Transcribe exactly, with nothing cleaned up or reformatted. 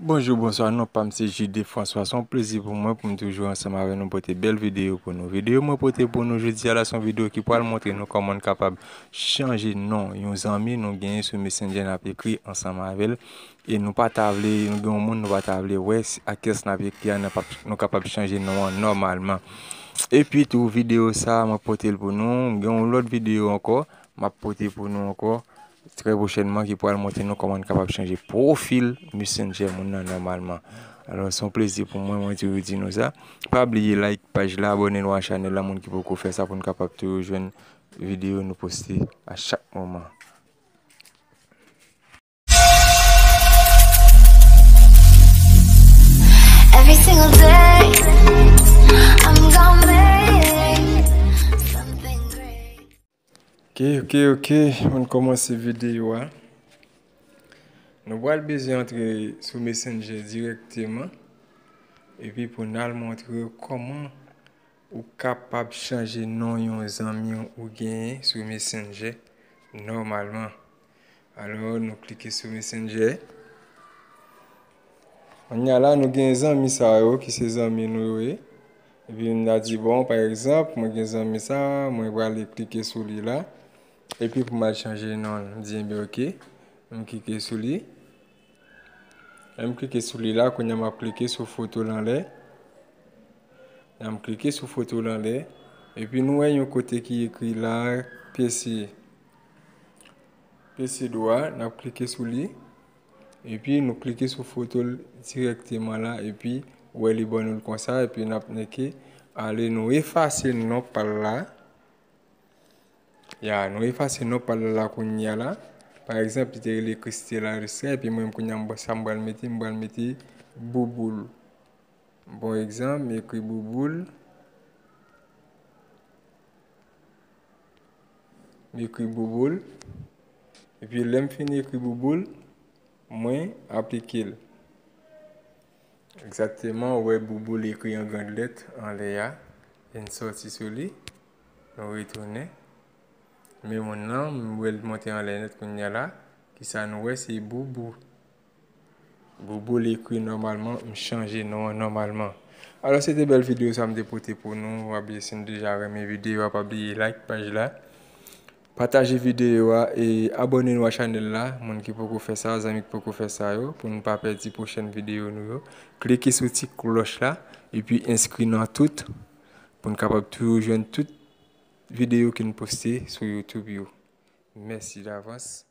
Bonjou, bonswa, non pa m se Jude François. Se yon plezi pou mwen pou m toujou ansanm avè nou pote bèl videyo pou nou. Videyo mwen pote pou nou jodi a la se yon videyo ki pral montre nou kòman n kapab chanje non yon zanmi nou genyen sou Messenger n ap ekri ansanm avè l. E nou pa ta vle, nou gen yon moun nou pa ta vle wè, s- a kiyès n ap ekri a, n ap, nou kapab chanje non an nòmalman. Epi tou, videyo sa a, mwen pote l pou nou. M gen yon lòt videyo ankò, m ap pote pou nou ankò. Trè pwochènman ki pral montre nou kòman n kapab chanje pwofil Messenger moun nan nòmalman. Alò, se yon plezi pou mwen, mwen toujou di nou sa. Pa bliye like paj la, abòne nou a chanèl la, moun ki poko fè sa, pou n kapab toujou jwenn videyo nou poste a chak moman. Every single day, I'm gonna make something great. Ok, ok, ok. Ann kòmanse videyo a. Nou pral bezwen antre sou Messenger dirèkteman. Epi pou n al montre w kòman ou kapab chanje non yon zanmi w genyen sou Messenger nòmalman. Alò, nou klike sou Messenger. Kounye a la, nou gen zanmi sa yo ki se zanmi nou yo ye. Epi m ta di, bon, pa egzanp, mwen gen zanmi sa, mwen prale klike sou li la. Epi pou m al chanje non l, m di, enben, ok. M klike sou li. Lè m klike sou li la, kounye a m ap klike sou foto l anlè. Lè m klike sou foto l anlè. Epi nou wè yon kote ki ekri la, pye sye. Pye sye dwa, n ap klike sou li. Epi nou klike sou foto l dirèkteman la. Epi ou wè li ban nou l konsa. Epi n ap nèke ale nou efase non pa l la. Ya, nou efase non pa l la kounye a la. Pa egzanp, li te rele Christelle Aristide. Epi mwen menm kounye a, m, sa m pral mete, m pral mete Bouboul. Bon egzanp, m ekri Bouboul. M ekri Bouboul. Epi lè m fin ekri Bouboul, mwen aplike l. Egzakteman, ou wè Bouboul ekri an grann lèt anlè a. E n sòti sou li, nou retounen. Men moun nan, m wè l monte anlè nèt kounye a la. Kisa nou wè? Se Boubou. Bouboul ekri nòmalman, m chanje non an nòmalman. Alò, se te bèl videyo sa m te pote pou nou. Pa bliye, si n deja renmen videyo a, pa bliye like paj la. Pataje videyo a e abòne nou a chanèl la, moun ki poko fè sa, zanmi ki poko fè sa yo, pou n pa pèdi pwochèn videyo nou yo. Klike sou ti klòch la, epi enskri nan tout, pou n kapab toujou jwenn tout videyo ke n poste sou YouTube yo. Mèsi davans.